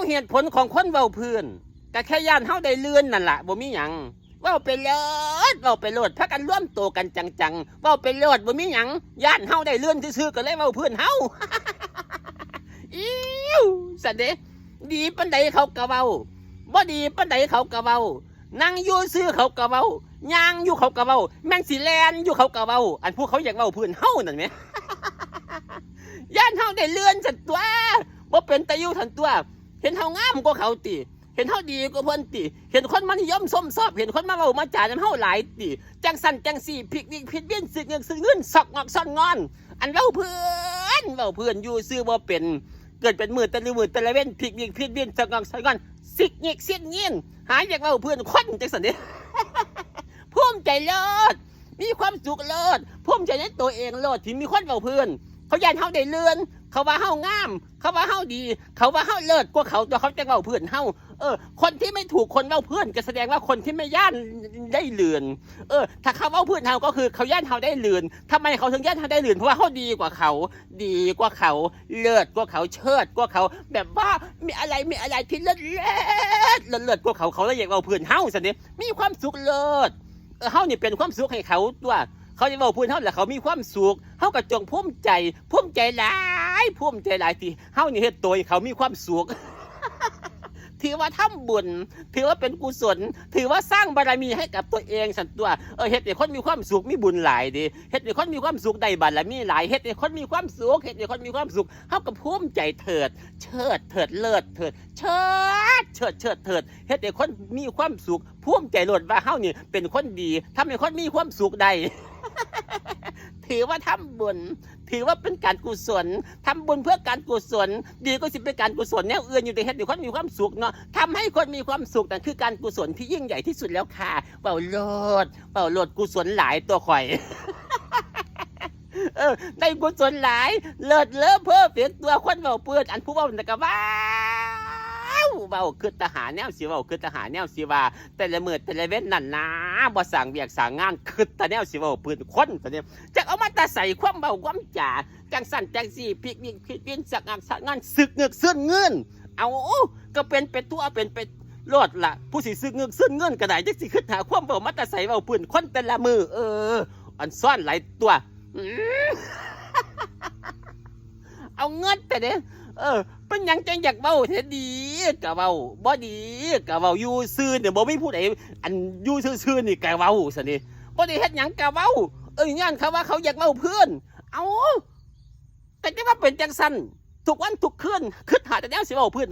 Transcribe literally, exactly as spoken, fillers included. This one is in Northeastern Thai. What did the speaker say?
เหตุผลของคนเว้าพื้น ก็แค่ย้านเฮาได้เลื่อนนั่นล่ะ บ่มีหยัง เว้าไปโลด เว้าไปโลด พากันรวมตัวกันจังๆ เว้าไปโลด บ่มีหยัง ย้านเฮาได้เลื่อนซื่อๆ ก็เลยเว้าพื้นเฮา อิ้ว ซั่นเด้ ดีปานใดเขาก็เว้า บ่ดีปานใดเขาก็เว้า นั่งอยู่ซื่อเขาก็เว้า ย่างอยู่เขาก็เว้า แม่นสิแล่นอยู่เขาก็เว้า อันผู้เขาอยากเว้าพื้นเฮานั่นแหม ย้านเฮาได้เลื่อนซั่นตั๊ว บ่เป็นตาอยู่ซั่นตั๊ว เห็นเฮางามกว่าเขาติ เห็นเฮาดีกว่าเพิ่นติ เห็นคนมานิยมชมชอบ เห็นคนมาเว้ามาจานำเฮาหลายติ จังซั่นจังซี่ ผิกวิกผิดเวียน สึกเงือกสึกเงิน ซอกงอกซ่อนงอน อันเว้าพื้น เว้าพื้น อยู่ซื่อบ่เป็น เกิดเป็นมื้อแต่ละมื้อแต่ละเว้น ผิกวิกผิดเวียน ซอกงอกซ่อนงอน สิกงิกสิกงิน หาอยากเว้าพื้นคนจังซั่นเด้ ภูมิใจโลด มีความสุขโลด ภูมิใจในตัวเองโลด ที่มีคนเว้าพื้น เขาย้านเฮาได้เลื่อน เขาว่าเฮางาม เขาว่าเฮาดี เขาว่าเฮาเลิศกว่าเขา ตัวเขาจังเว้าพื้นเฮา เออ คนที่ไม่ถูกคนเว้าพื้น ก็แสดงว่าคนที่ไม่ย้านได้เลื่อน เออ ถ้าเขาเว้าพื้นเฮาก็คือเขาย้านเฮาได้เลื่อน ทำไมเขาถึงย้านเฮาได้เลื่อน เพราะว่าเฮาดีกว่าเขา ดีกว่าเขา เลิศกว่าเขา เชิดกว่าเขา แบบว่ามีอะไร มีอะไรที่เลิศ เลิศ เลิศ เลิศกว่าเขา เขาเลยอยากเว้าพื้นเฮาซั่นเด้ มีความสุขโลด เออ เฮานี่เป็นความสุขให้เขาตั๊ว เขาจะเว้าพื้นเฮาแล้วเขามีความสุข เฮาก็จงภูมิใจ ภูมิใจหลาย ภูมิใจหลายที่เฮานี่เฮ็ดตัวให้เขามีความสุข ถือว่าทำบุญ ถือว่าเป็นกุศล ถือว่าสร้างบารมีให้กับตัวเองซั่นตั๊ว เออ เฮ็ดให้คนมีความสุข มีบุญหลายเด้ เฮ็ดให้คนมีความสุข ได้บารมีหลาย เฮ็ดให้คนมีความสุข เฮ็ดให้คนมีความสุข เฮาก็ภูมิใจเถิด เชิดเถิด เลิศเถิด เชิด เชิด เชิดเถิด เฮ็ดให้คนมีความสุข ภูมิใจโลดว่าเฮานี่เป็นคนดี ทำให้คนมีความสุขได้ ถือว่าทำบุญ ถือว่าเป็นการกุศล ทำบุญเพื่อการกุศล ดีกว่าสิเป็นการกุศลแนวอื่นอยู่ แต่เฮ็ดให้คนมีความสุขเนาะ ทำให้คนมีความสุขนั่นคือการกุศลที่ยิ่งใหญ่ที่สุดแล้วค่ะ เว้าโลด เว้าโลด กุศลหลายตัวข่อย เออ ได้กุศลหลาย เลิศเลอเพอร์เฟกต์ตัว คนเว้าเปิด อันผู้เว้านั่นก็เว้า เว้า คิดแต่หาแนวสิเว้า คิดแต่หาแนวสิว่า แต่ละมื้อแต่ละเว้นนั่นนะ บ่สร้างเวียกสร้างงาน คิดแต่แนวสิเว้าพื้นคน แต่เนี่ย จักเอามาแต่ใส่ความเว้าความจา จังซั่นจังซี่ ผิกวิกผิดเวียน สอกงอกซ่อนงอน สึกเงือกเซิ่นเงิน เอา ก็เป็นไปตั๊ว เป็นไปโลดล่ะ ผู้สิสึกเงือกเซิ่นเงินก็ได้ จักสิคิดหาความเว้ามาแต่ใส่เว้าพื้นคนแต่ละมื้อ เออ อันซ่อนหลายตัว อืม เอาเงินแต่เด้ เออ เป็นหยังจังอยากเว้าแท้ ดีก็เว้า บ่ดีก็เว้า อยู่ซื่อเนี่ยบ่มีผู้ใด อันอยู่ซื่อๆนี่ก็เว้าซั่นนี่ บ่ได้เฮ็ดหยังก็เว้า เออ ย้อนเขาว่าเขาอยากเว้าพื้น เอ้า ก็จะว่าเป็นจังซั่น ทุกวันทุกคืน คิดหาแต่แนวสิเว้าพื้น